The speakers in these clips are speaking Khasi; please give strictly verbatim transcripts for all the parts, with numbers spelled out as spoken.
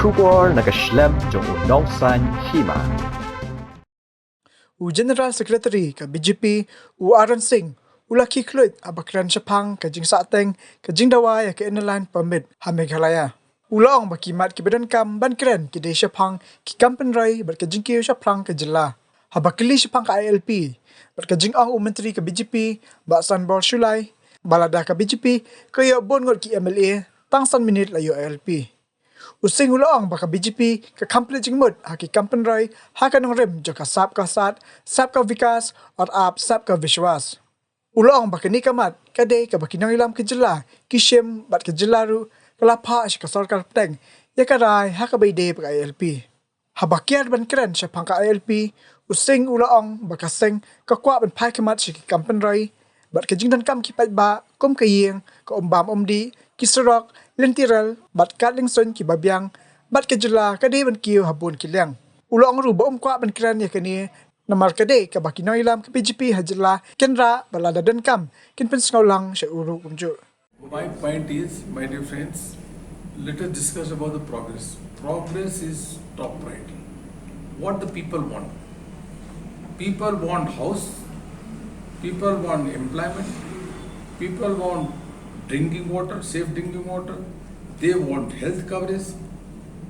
Khubor na ka shlem jong u nongsan hima. U General Secretary ka B J P, u Aaron Singh, u la khie khluit haba kren shaphang ka jingsahteng ka jingdawa ïa ka Inner Line Permit ha Meghalaya. U la ong ba ki mat kiba donkam ban kren ki dei shaphang ki kam pynroi bad ka jingkiew shaphrang ka jylla. Haba kylli shaphang ka I L P bad ka jingong u Myntri ka B J P, Bah Sanbor Shullai, ba lada ka B J P ka ïoh bun ngut ki M L A, tang san minit la ïoh I L P. U Singh u la ong ba ka B J P ka kham pynleit jingmut ha ki kam pynroi ha ka nongrim jong ka Sabka Saath, Sabka Vikas, aur Aap Sabka Vishwas. U la ong ba kane ka mat ka dei kaba ki nongïalam ka jylla ki shim bad ka jylla ruh ka la phah sha ka sorkar pdeng ïa ka rai ha kaba ïadei bad ka I L P. Haba kiar ban kren shaphang ka I L P, u Singh u la ong ba ka seng ka kwah ban phai khmat sha ki kam pynroi bad ka jingdonkam ki paidbah kum ka ïing, ka um bam um dih, ki surok, lynti rel bad kad liengsuiñ kiba biang bad ka jylla ka dei ban kiew ha bun ki liang. U la ong ruh ba um kwah ban kren ïa kane namar ka dei kaba ki nongïalam ka B J P ha jylla kin rah bad lada donkam kin pynsngew lang sha u ruh kumjuh. My point is, my dear friends, let us discuss about the progress. Progress is top priority. What the people want? People want house, people want employment, people want drinking water, safe drinking water, they want health coverage.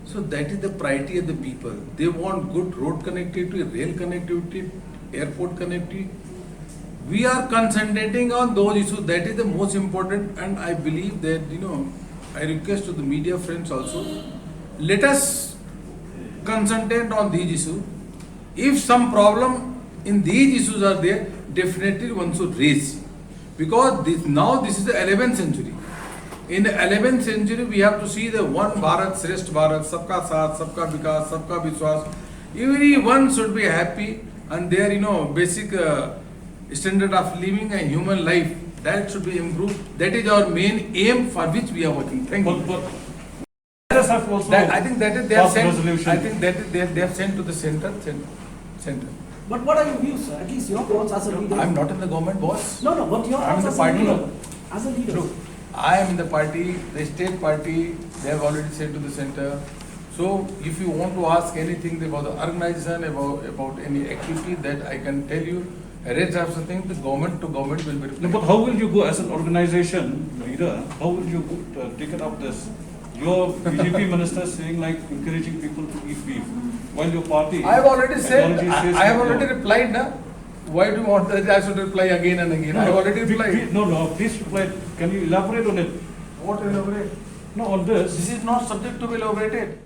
So that is the priority of the people. They want good road connectivity, rail connectivity, airport connectivity. We are concentrating on those issues. That is the most important, and I believe that, you know, I request to the media friends also, let us concentrate on these issues. If some problem in these issues are there, definitely one should raise. Because this, now this is the eleventh century. In the eleventh century, we have to see the one Bharat, Shreshtha Bharat, Sabka Saath, Sabka Vikas, Sabka Vishwas. Everyone should be happy and their, you know, basic uh, standard of living and human life, that should be improved. That is our main aim for which we are working. Thank you. But, but Congress have also That, I think that is they have passed sent. Resolution. I think that is they, they have sent to the center, center, center. But what are your views, sir? At least your thoughts as a leader. I'm not in the government, boss. No, no, but your I'm in thoughts the as a party. Leader. As a leader. Look, I am in the party, the state party, they have already sent to the center. So if you want to ask anything about the organization, about, about any activity, that I can tell you, rest of the thing, the government to government will be No, replying. But how will you go as an organization leader? How will you go, uh, take it up this? Your B J P minister saying, like, encouraging people to eat beef, while your party I have already said, ideology I, says I have that already no. Replied, na? Why do you want that I should reply again and again? No, I have no, already we, replied. We, no, no, please reply. Can you elaborate on it? What elaborate? No, on this. This is not subject to be elaborated.